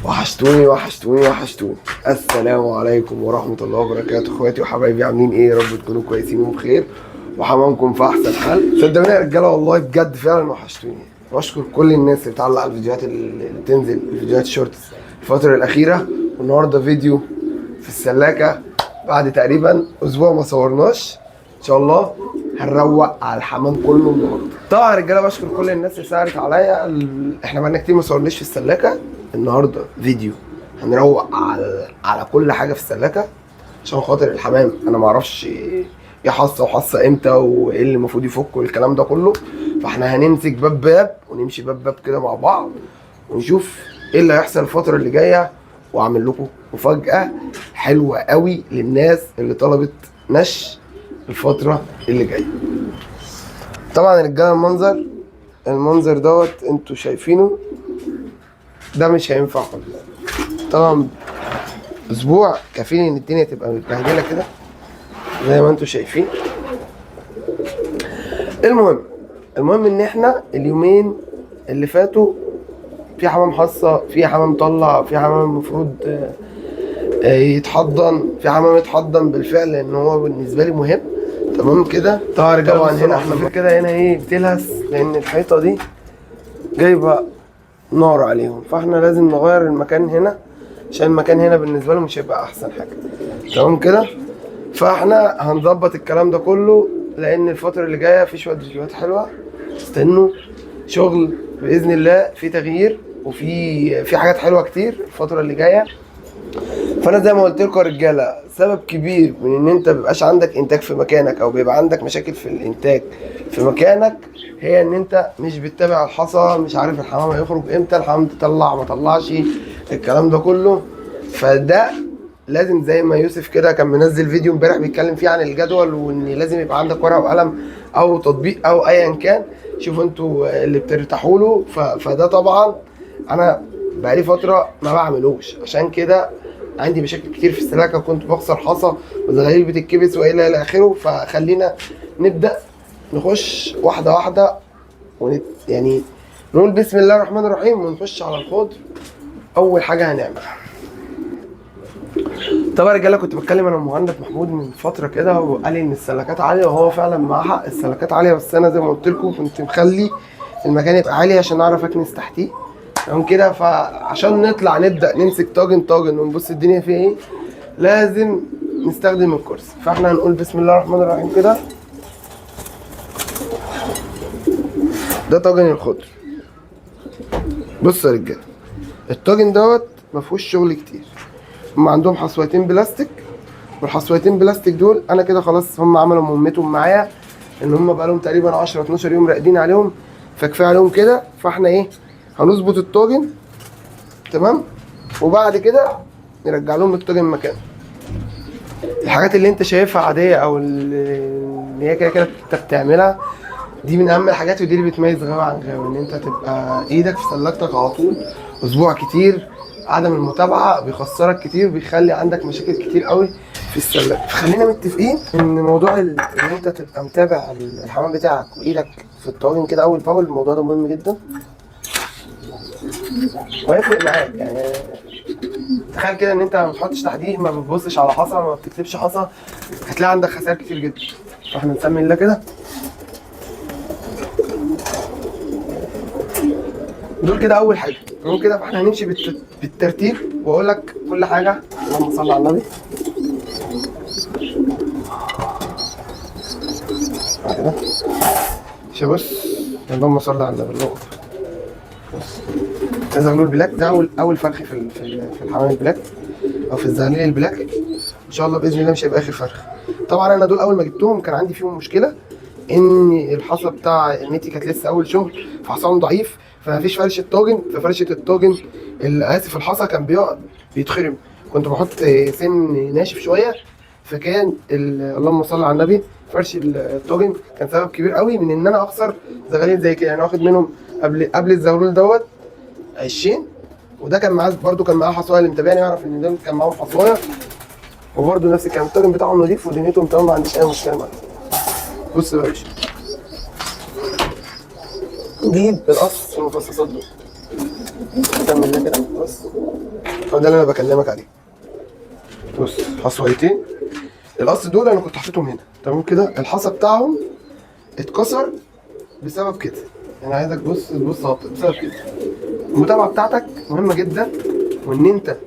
وحشتوني وحشتوني وحشتوني. السلام عليكم ورحمة الله وبركاته. اخواتي وحبايبي عاملين ايه؟ يا رب تكونوا كويسين وبخير وحمامكم في احسن حال. صدقوني يا رجاله والله بجد فعلا وحشتوني. بشكر كل الناس اللي بتعلق على الفيديوهات اللي بتنزل، الفيديوهات ال shorts الفترة الاخيرة. والنهارده فيديو في السلاكه بعد تقريبا اسبوع ما صورناش. ان شاء الله هنروق على الحمام كله النهارده. طبعا يا رجاله بشكر كل الناس اللي سالت عليا. احنا بقالنا كتير ما صورناش في السلاكه. النهارده فيديو هنروق على كل حاجة في السلاكه عشان خاطر الحمام. انا ما اعرفش ايه حصة وحصه امتى وايه اللي المفروض يفك والكلام ده كله، فاحنا هنمسك باب باب ونمشي باب باب كده مع بعض ونشوف ايه اللي هيحصل الفترة اللي جاية، واعمل لكم مفاجاة حلوة قوي للناس اللي طلبت نش الفترة اللي جاية. طبعا يا رجاله المنظر دوت انتوا شايفينه ده مش هينفع خالص. طبعا اسبوع كفيل ان الدنيا تبقى متبهدله كده زي ما انتوا شايفين. المهم ان احنا اليومين اللي فاتوا في حمام حصة، في حمام طلع، في حمام المفروض يتحضن، في حمام اتحضن بالفعل لان هو بالنسبة لي مهم. تمام كده. طبعا هنا احنا كده هنا ايه بتلهس لان الحيطة دي جايبه نار عليهم، فاحنا لازم نغير المكان هنا عشان المكان هنا بالنسبة لهم مش هيبقى احسن حاجة. تمام كده. فاحنا هنظبط الكلام ده كله لان الفترة اللي جاية في شوية فيديوهات حلوة، استنوا شغل باذن الله، في تغيير وفي حاجات حلوة كتير الفترة اللي جاية. فانا زي ما قلت لكم يا رجاله، سبب كبير من ان انت مبيبقاش عندك انتاج في مكانك او بيبقى عندك مشاكل في الانتاج في مكانك هي ان انت مش بتتابع الحصى، مش عارف الحمام هيخرج امتى، الحمام تطلع ما طلعش، الكلام ده كله. فده لازم زي ما يوسف كده كان منزل فيديو امبارح بيتكلم فيه عن الجدول، وان لازم يبقى عندك ورقة وقلم او تطبيق او ايا كان، شوفوا انتوا اللي بترتاحوا له. فده طبعا انا بقالي فترة ما بعملوش، عشان كده عندي مشاكل كتير في السلاكه، كنت بخسر حصى وزغاليل بتتكبس والى اخره. فخلينا نبدا نخش واحدة واحدة يعني نقول بسم الله الرحمن الرحيم ونخش على الخضر. اول حاجة هنعملها طبعا يا رجاله، كنت بتكلم انا ومهند محمود من فترة كده وقال لي ان السلكات عالية، وهو فعلا معاه حق، السلكات عالية. بس انا زي ما قلت لكم كنت مخلي المكان يبقى عالي عشان اعرف اكنس تحتيه. تمام كده. فعشان نطلع نبدا نمسك طاجن طاجن ونبص الدنيا فيها ايه لازم نستخدم الكرسي. فاحنا هنقول بسم الله الرحمن الرحيم كده. ده طاجن الخضر. بصوا يا رجاله، الطاجن دوت ما فيهوش شغل كتير. هم عندهم حصوتين بلاستيك، والحصوتين بلاستيك دول انا كده خلاص هم عملوا مهمتهم معايا، ان هم بقالهم تقريبا 10 12 يوم راقدين عليهم، فكفايه عليهم كده. فاحنا ايه هنظبط الطاجن تمام، وبعد كده نرجع لهم الطاجن مكانه. الحاجات اللي انت شايفها عادية او اللي هي كده كده انت بتعملها دي من اهم الحاجات، ودي اللي بتميز غاوي عن غاوي، ان انت تبقى ايدك في سلاكتك على طول اسبوع كتير. عدم المتابعة بيخسرك كتير، بيخلي عندك مشاكل كتير قوي في السلاكه. فخلينا متفقين ان موضوع ان انت تبقى متابع الحمام بتاعك وايدك في الطاجن كده اول باول، الموضوع ده مهم جدا وهيفرق معاك. يعني تخيل كده ان انت ما بتحطش تحديد، ما بتبصش على حصى، ما بتكتبش حصى، هتلاقي عندك خسائر كتير جدا. فاحنا نسمي الله كده. دول كده اول حاجة. تمام كده. فاحنا هنمشي بالترتيب واقول لك كل حاجة. اللهم صل على النبي. كده بص، اللهم صل على النبي. الله اكبر. بص ده زغلول black، ده اول فرخ في الحمام ال black او في الزغلول ال black. ان شاء الله باذن الله مش هيبقى اخر فرخ. طبعا انا دول اول ما جبتهم كان عندي فيهم مشكلة ان الحصى بتاع النتي كانت لسه اول شغل، فحصاهم ضعيف، فمفيش فرشه طاجن. ففرشه الطاجن اسف الحصى كان بيقعد بيتخرم، كنت بحط سن ناشف شوية، فكان اللهم صل على النبي فرش الطاجن كان سبب كبير قوي من ان انا اخسر زغاليل زي كده. يعني واخد منهم قبل الزغلول دوت 20، وده كان معاه برده، كان معاه حصايه. اللي متابعني يعرف ان ده كان معاهم حصايه، وبرده نفس الكلام، الطاجن بتاعهم نضيف ودنيتهم تمام، ما عنديش اي مشكلة معاه. بص بقى يا باشا، جيب القص المفصصات دول. كمل ده كده. بص هو ده اللي انا بكلمك عليه. بص حصويتين القص دول انا كنت حاططهم هنا، تمام كده. الحصى بتاعهم اتكسر بسبب كده. انا عايزك تبص اهو بسبب كده. المتابعة بتاعتك مهمة جدا، وان انت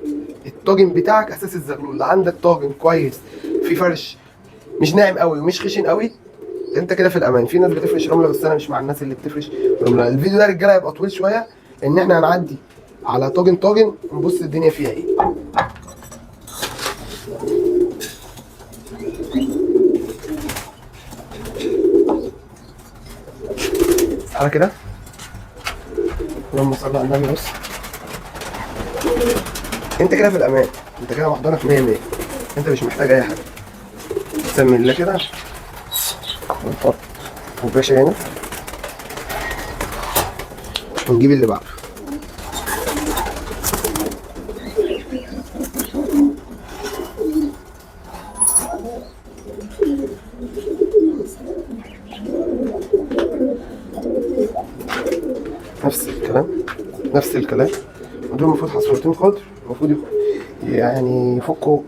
الطاجن بتاعك اساس الزغلول. اللي عندك طاجن كويس في فرش مش ناعم قوي ومش خشن قوي، انت كده في الامان. في ناس بتفرش رملة، بس انا مش مع الناس اللي بتفرش رملة. الفيديو ده يا رجاله هيبقى طويل شوية، ان احنا هنعدي على طاجن طاجن ونبص الدنيا فيها ايه. تعالى كده، اللهم صل على النبي. بص انت كده في الامان، انت كده محضنك 100 100، انت مش محتاج اي حاجة. سمي الله كده، ونحط الباشا هنا ونجيب اللي بعده. نفس الكلام نفس الكلام. ودول المفروض حصوتين خضر، المفروض يعني يفكوا.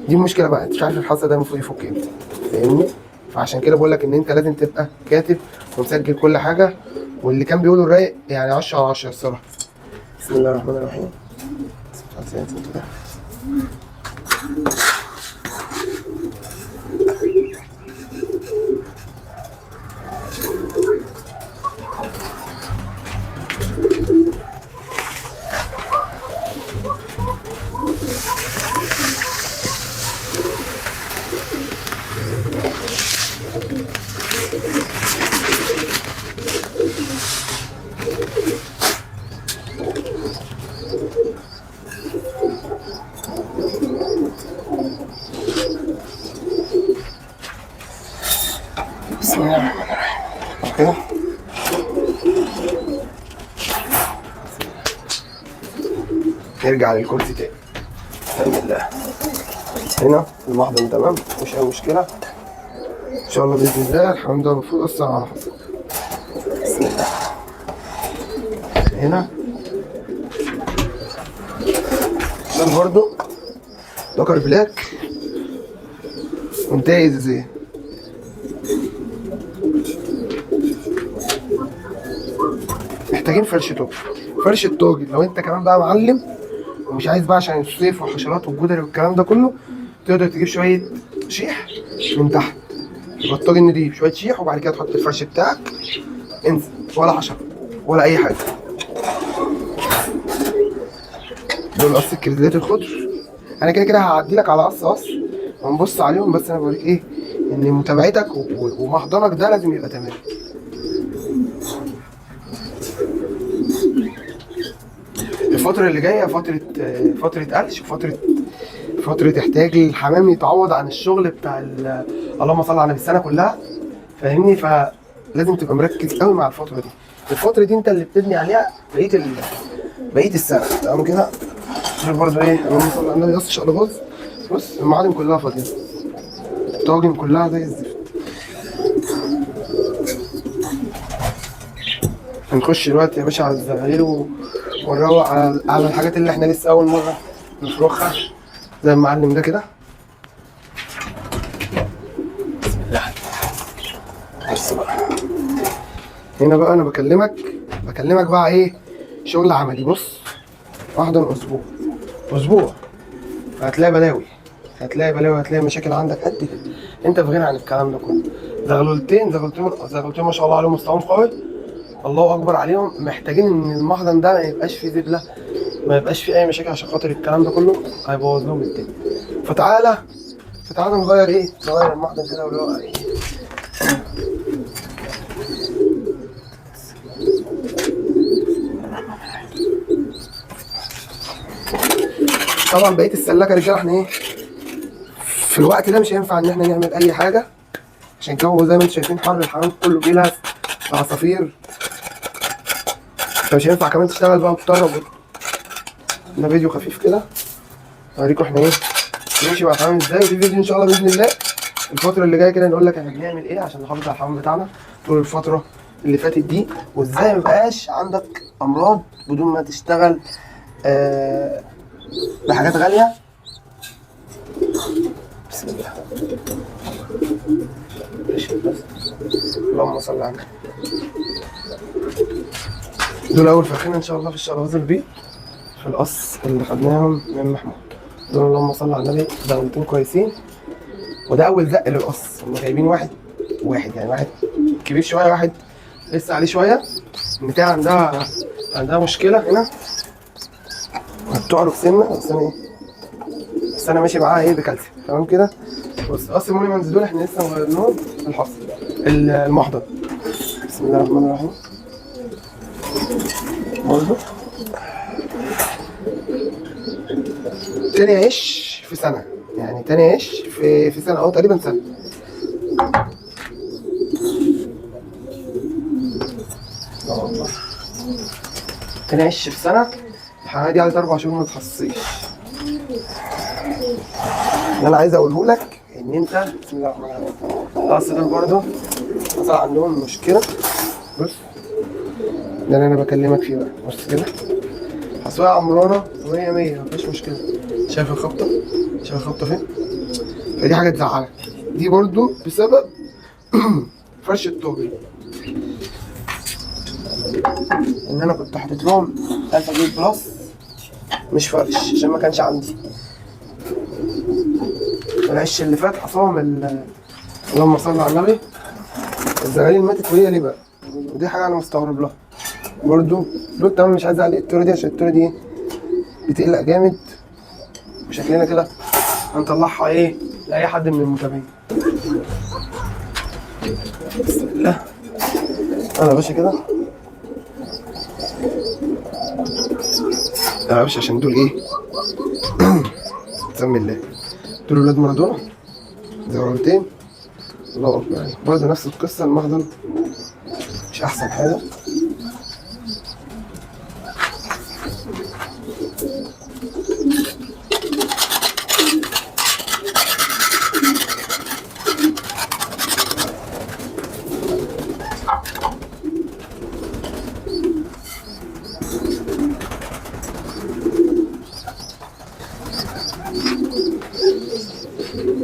دي المشكلة بقى، انت مش عارف الحصى ده المفروض يفك امتى، فاهمني؟ فعشان كده بقول لك ان انت لازم تبقى كاتب ومسجل كل حاجة، واللي كان بيقوله الرايق يعني 10 على 10 الصراحة. بسم الله الرحمن الرحيم. بسم الله الرحمن الرحيم. كده نرجع للكرسي تاني. بسم الله. هنا المحضن تمام، مفيش اي مشكلة ان شاء الله باذن الله. الحمد لله المفروض اصلا على حصل. بسم الله. هنا ده برضو دكر بلاك منتهي ازاي. محتاجين فرش طاجن، فرش الطاجن لو انت كمان بقى معلم ومش عايز بقى عشان الصيف والحشرات والجدري والكلام ده كله، تقدر تجيب شوية شيح من تحت، يبقى الطاجن نضيف شوية شيح، وبعد كده تحط الفرش بتاعك، انسى ولا حشرة ولا اي حاجة. دول قص الكريزات الخضر. انا كده كده هعدي لك على قص قص ونبص عليهم، بس انا بوريك ايه ان متابعتك ومحضنك ده لازم يبقى تمام. الفترة اللي جاية فترة قلش، وفترة فترة احتاج الحمام يتعوض عن الشغل بتاع اللهم صل على النبي السنة كلها، فاهمني؟ فلازم تبقى مركز قوي مع الفترة دي. الفترة دي انت اللي بتبني عليها بقية السنة، تمام كده؟ شوف برضه ايه، اللهم صل على النبي. بص شقلباز، بص المعادن كلها فاضية، الطواجن كلها زي الزفت. هنخش دلوقتي يا باشا على الزغاليل ونروق على الحاجات اللي احنا لسه اول مرة نفرخها زي المعلم ده كده. بسم الله. بص بقى هنا بقى انا بكلمك بقى ايه شغل عملي. بص واحدة اسبوع اسبوع هتلاقي بلاوي، هتلاقي بلاوي، هتلاقي مشاكل عندك قد كده، انت في غنى عن الكلام ده كله. زغلولتين زغلولتين زغلولتين ما شاء الله عليهم، مستواهم قوي، الله اكبر عليهم. محتاجين ان المحضن ده ما يبقاش فيه زبله، ما يبقاش فيه اي مشاكل، عشان خاطر الكلام ده كله هيبوظ لهم الدنيا. فتعالى نغير ايه، نغير المحضن كده ونروق ايه. طبعا بقية السلاكه يا رجاله احنا ايه في الوقت ده مش هينفع ان احنا نعمل اي حاجة، عشان الجو زي ما انتم شايفين حر، الحمام كله بيلهث، العصافير، فمش هينفع كمان تشتغل بقى وتطرب. ده فيديو خفيف كده اوريكم احنا ايه نمشي مع الحمام ازاي. وفي فيديو ان شاء الله باذن الله الفترة اللي جاية كده نقول لك احنا بنعمل ايه عشان نحافظ على الحمام بتاعنا طول الفترة اللي فاتت دي، وازاي ما يبقاش عندك امراض، بدون ما تشتغل بحاجات غالية. بسم الله، بس اللهم صل على النبي. دول اول فرخين ان شاء الله في الشقلباز البيض في القص اللي خدناهم من محمود. دول اللهم صل على النبي زغلتين كويسين، وده اول زق للقص. هم جايبين واحد واحد، يعني واحد كبير شوية، واحد لسه عليه شوية. البتاع عندها مشكلة هنا، بتعرف سنة، بس انا ايه، بس انا ماشي معاها ايه بكالسيوم. تمام كده. بص قص المونيمنز دول احنا لسه مغيرناهم في الحصر المحضن. بسم الله الرحمن الرحيم. برضه تاني عيش في سنة، يعني تاني عيش في سنة او تقريبا سنة. الله، تاني عيش في سنة. الحمامة دي قعدت 4 شهور ما تحصيش. اللي انا عايز اقوله لك ان انت بسم الله الرحمن الرحيم. القص دول برضه حصل عندهم مشكلة. بص ده اللي انا بكلمك فيه بقى. بص كده، حصوية عمرانة 100 100، مفيش مشكلة. شايف الخبطة؟ شايف الخبطة فين؟ فدي حاجة تزعلك. دي برضو بسبب فرش الطوبي، ان انا كنت حاطط لهم الفا جيت بلس مش فرش عشان ما كانش عندي. العش اللي فات حصاهم اللهم صل على النبي، الزغاليل ماتت. وهي ليه بقى؟ ودي حاجة انا مستغرب لها برضو. دول تمام، مش عايز اعلق التوره دي عشان التوره دي بتقلق جامد، وشكلنا كده هنطلعها ايه لاي حد من المتابعين. بسم الله. انا يا باشا كده، يا باشا عشان دول ايه، بسم الله، دول ولاد مارادونا زغلولتين. الله اكبر عليك. برضه نفس القصة، المخزن مش احسن حاجة.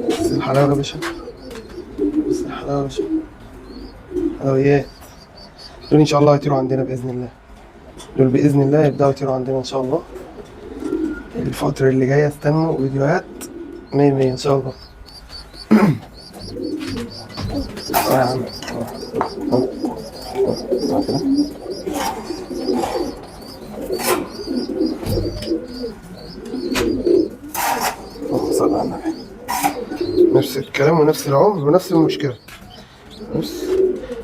بس الحلاوة يا باشا، بس الحلاوة يا باشا، حلويات. دول ان شاء الله هيطيروا عندنا باذن الله. دول باذن الله يبداوا يطيروا عندنا ان شاء الله الفترة اللي جاية. استنوا فيديوهات 100 100 ان شاء الله. يا عم كده. اللهم صل على النبي. نفس الكلام ونفس العمر ونفس المشكلة. بص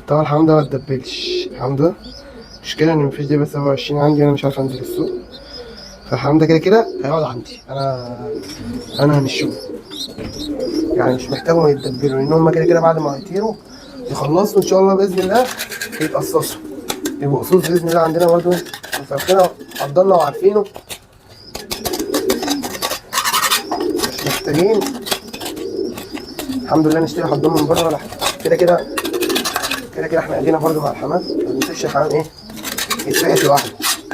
طبعا الحمام ده ما اتدبلش. الحمام ده مشكلة ان مفيش دبل 27 عندي، انا مش عارف انزل السوق، فالحمام ده كده كده هيقعد عندي. انا همشوه، يعني مش محتاجهم يتدبلوا، لان هم كده كده بعد ما هيطيروا يخلصوا ان شاء الله باذن الله يتقصصوا، يبقوا قصوص باذن الله عندنا برضه. فرخنا حضرنا وعارفينه، مش محتاجين الحمد لله نشتري حضان من بره ولا حاجة. كده كده كده كده احنا قاعدين برضه مع الحمام، ما بنسيبش الحمام ايه يتفقس لوحده،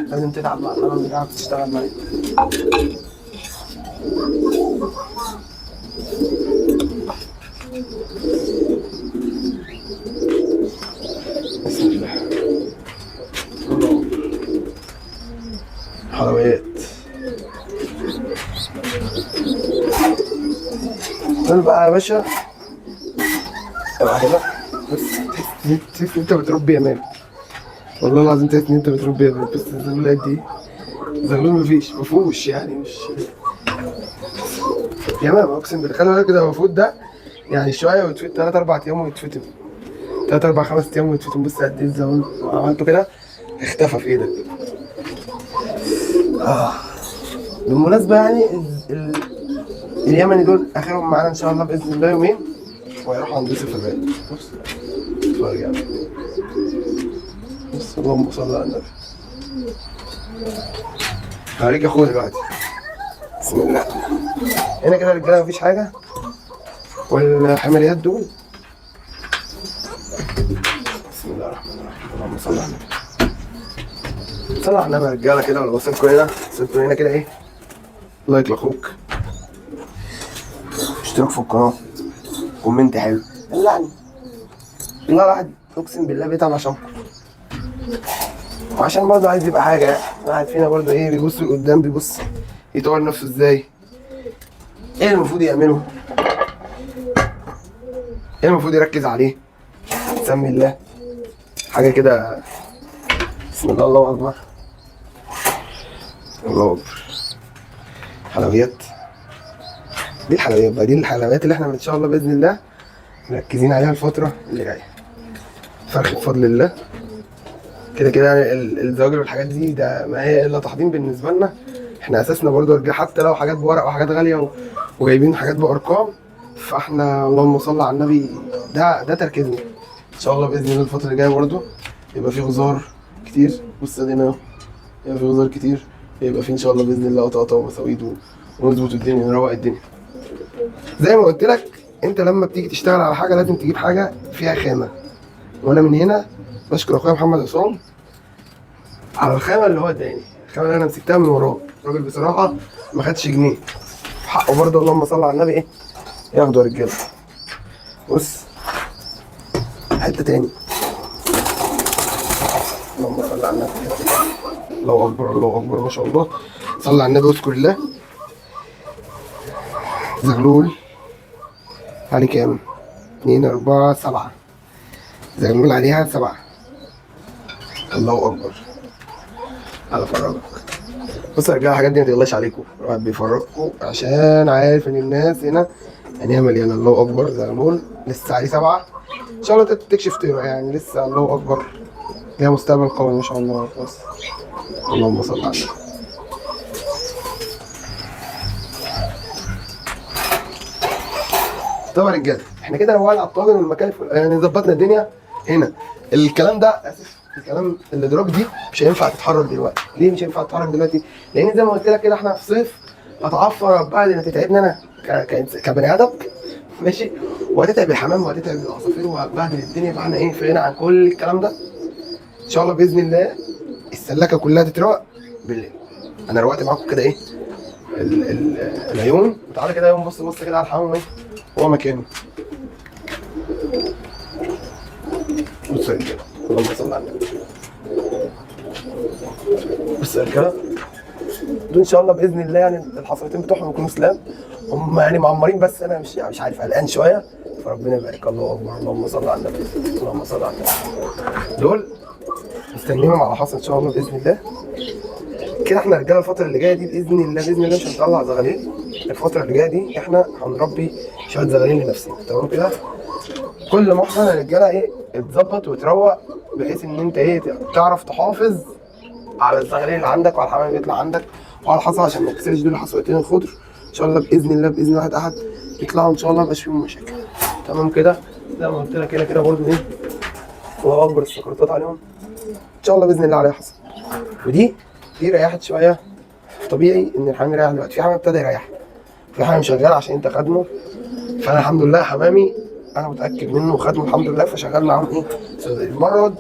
لازم تتعب مع الحمام بتاعك تشتغل معاه. بسم الله. الله، حلويات دول بقى يا باشا. اوعى كده، بس تحس ان انت بتربي يمام، والله العظيم تحس ان انت بتربي يمام. بس الزغلول قد ايه؟ زغلول مفهوش يعني، مش يمام اقسم بالله. خلي بالك ده المفروض ده يعني شوية ويتفت 3 4 ايام ويتفتم، 3 4 5 ايام ويتفتم. بص قد ايه الزغلول عملته كده اختفى في ايدك. بالمناسبة يعني اليمني دول اخرهم معانا ان شاء الله باذن الله يومين وهيروحوا عند يوسف الغالي. بص اتفرج يعني، بص اللهم صل على النبي. هوريك اخوه دلوقتي. بسم الله. هنا كده الرجالة مفيش حاجة، والحمليات دول بسم الله الرحمن الرحيم. اللهم صل على النبي. بس صلى على النبي يا رجاله كده، ولا وصلتكم هنا، وصلتوا هنا كده ايه، like لاخوك، اشتراك في القناة، comment حلو، دلعني والله. الواحد اقسم بالله بيتعب عشانكم، وعشان برضه عايز يبقى حاجة يعني. الواحد فينا برضه ايه، بيبص لقدام، بيبص يطور نفسه ازاي، ايه المفروض يعمله، ايه المفروض يركز عليه. سمي الله حاجة كده، بسم الله، الله اكبر، الله اكبر. حلويات دي، الحلويات بقى دي، الحلويات اللي احنا ان شاء الله باذن الله مركزين عليها الفترة اللي جاية. فرخ بفضل الله كده كده يعني الزواجل والحاجات دي، ده ما هي الا تحضير بالنسبة لنا. احنا اساسنا برضو رجاله، حتى لو حاجات بورق وحاجات غالية وجايبين حاجات بارقام، فاحنا اللهم صل على النبي ده تركيزنا ان شاء الله باذن الله. الفترة اللي جاية برضو يبقى في غزار كتير، بص ادينا اهو، يبقى في غزار كتير، يبقى في ان شاء الله باذن الله قطاطا ومساويد ونظبط الدنيا ونروق الدنيا. زي ما قلت لك، انت لما بتيجي تشتغل على حاجة لازم تجيب حاجة فيها خامة. وانا من هنا بشكر اخويا محمد عصام على الخامة اللي هو اداني، الخامة اللي انا مسكتها من وراه. الراجل بصراحة ما خدش جنيه حقه برضه، اللهم صل على النبي. ايه ياخدوا يا رجاله. بص حتة تاني، اللهم صل على النبي، الله اكبر الله اكبر، ما شاء الله، صل على النبي واذكر الله. زغلول عليه كام؟ 2 4 7، زغلول عليها 7. الله اكبر على فرجك. بص يا رجاله، الحاجات دي ما تغلاش عليكم، الواحد بيفرجكم عشان عارف ان الناس هنا عينيها مليانة. الله اكبر، زغلول لسه عليه 7، ان شاء الله تكشف طيره يعني، لسه الله اكبر ليها مستقبل قوي ما شاء الله. بص اللهم صل على النبي. طب يا رجاله، احنا كده روقنا على الطاجن والمكان يعني ظبطنا الدنيا هنا. الكلام ده اسف، الكلام الادراج دي مش هينفع تتحرك دلوقتي. ليه مش هينفع تتحرك دلوقتي؟ لان زي ما قلت لك كده احنا في صيف، هتعفر بعد ما تتعبني انا كبني ادم ماشي، وهتتعب الحمام وهتتعب العصافير وهتبهدل الدنيا. فاحنا ايه، في غنى عن كل الكلام ده. ان شاء الله باذن الله السلاكه كلها تتروق بالليل. انا روقت معاكم كده ايه العيون. وتعالى كده يوم بص بص كده على الحمام ايه هو مكانه. بص يا رجاله، اللهم صل على النبي. بص يا رجاله، دول ان شاء الله باذن الله يعني الحصرتين بتوعهم يكونوا سلام، هم يعني معمرين، بس انا مش عارف، قلقان شوية، فربنا يبارك. الله اكبر، اللهم صل على النبي، اللهم صل على النبي. دول مستنيهم على حصى ان شاء الله باذن الله. كده احنا رجاله الفترة اللي جاية دي باذن الله، باذن الله مش هنطلع زغاليل. الفترة اللي جاية دي احنا هنربي شوية زغاليل لنفسنا، تمام كده؟ كل محصن يا رجاله ايه اتظبط وتروق، بحيث ان انت ايه تعرف تحافظ على الزغاليل اللي عندك وعلى الحمام اللي بيطلع عندك وعلى الحصى، عشان ما تكسرش دول الحصوتين الخضر. ان شاء الله باذن الله، باذن واحد احد يطلعوا ان شاء الله ما يبقاش فيهم مشاكل، تمام كده؟ زي ما قلت لك كده كده برضه ايه، الله اكبر السكرتات عليهم ان شاء الله باذن الله عليها حصى. ودي ريحت شوية، طبيعي ان الحمام يريح دلوقتي. في حمام ابتدى يريح، في حمام شغال عشان انت خدمة، فانا الحمد لله حمامي انا متاكد منه وخدمه الحمد لله، فشغال معاهم ايه المرض.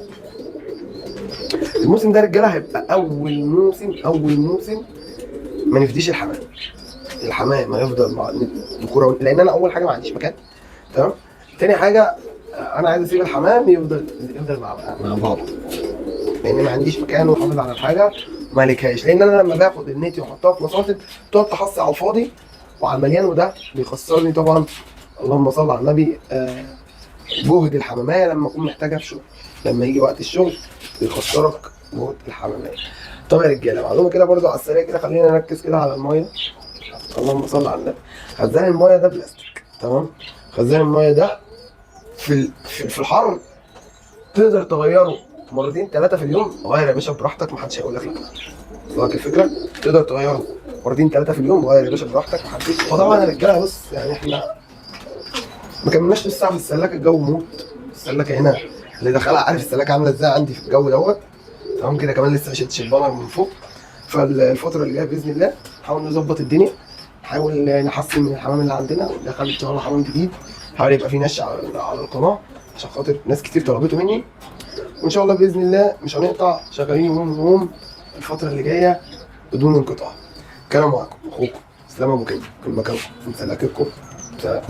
الموسم ده رجاله هيبقى اول موسم، اول موسم ما نفديش الحمام. الحمام هيفضل مع الكورة، لان انا اول حاجة ما عنديش مكان، تمام؟ تاني حاجة انا عايز اسيب الحمام يفضل مع بعض، لان ما عنديش مكان واحافظ على الحاجة ما لكهاش. لان انا لما باخد النتي واحطها في مصاطب تقعد تحصي على الفاضي وعلى المليان، وده بيخسرني طبعا. اللهم صل على النبي. جهد الحماميه لما اكون محتاجها في شغل، لما يجي وقت الشغل بيخسرك جهد الحماميه. طب يا رجاله، معلومة كده برضو على السريع كده، خلينا نركز كده على المية. اللهم صل على النبي. خزان المية ده بلاستيك، تمام؟ خزان المية ده في الحر تقدر تغيره مرتين 3 في اليوم. غير يا باشا براحتك، محدش هيقول لك لا. وصلك الفكرة؟ تقدر تغيره مرتين 3 في اليوم، غير يا باشا براحتك، محدش. فطبعا يا رجاله بص، يعني احنا ما كملناش نص ساعة في السلاكه، الجو موت. السلاكه هنا اللي دخلها عارف السلاكه عامله ازاي عندي في الجو دوت، تمام كده؟ كمان لسه ما شلتش ال banner من فوق. فالفتره اللي جاية باذن الله نحاول نظبط الدنيا، نحاول نحسن من الحمام اللي عندنا، وندخل ان شاء الله حمام جديد، نحاول يبقى في نش على القناة عشان خاطر ناس كتير طلبته مني. وان شاء الله باذن الله مش هنقطع، شغالين يوم يوم الفترة اللي جاية بدون انقطاع. كان معاكم اخوكم اسلام ابو كيف من مكانكم من سلاكتكم. سلام.